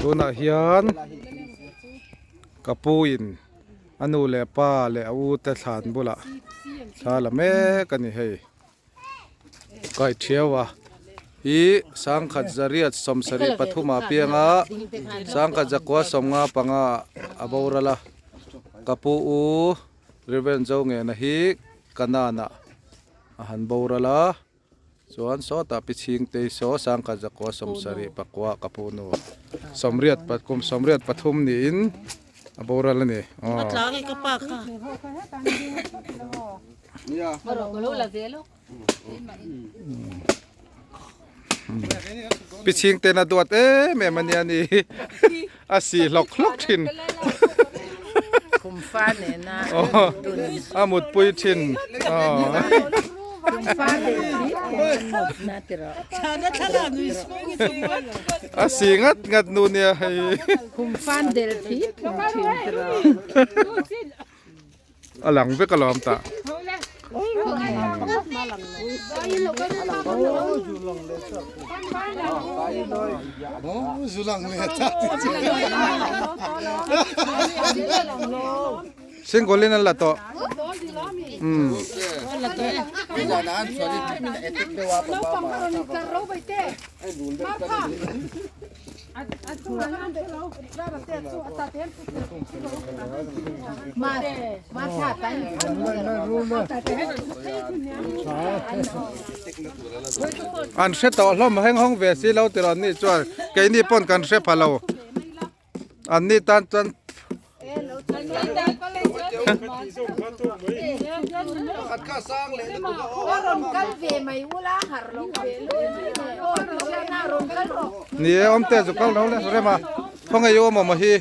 Tunah hian ka pu in a nu leh pa leh a u te thlan bulah thla la mek a ni hei kai thiau a ih sangkhat zariat sawmsarih pathum ah pianga sangkhat zakua sawmnga panga a boral a ka pu u Reverend Zongena hi Kanan ah a han boral a. Chuan sawtah pi chhingtei saw sangkhat zakua sawmsarih pakua ka pu nu sawmriat pa kum sawmriat pathum niin a boral a ni aw. Pi chhingten a duat em em a nia ni a si hlawk hlawk thin a mutpui thin aw. A si ngat ngat nu nia hei. A lang vek alawm tah. Single in an la tawh. Umm. An hre tawh hlawm heng hawng ve si lo tiraw an nih chuan keini pawn kan hre pha lo an ni tan chuan Ni e awmte zu kal lo le rem a khawngaih u awm awm hi.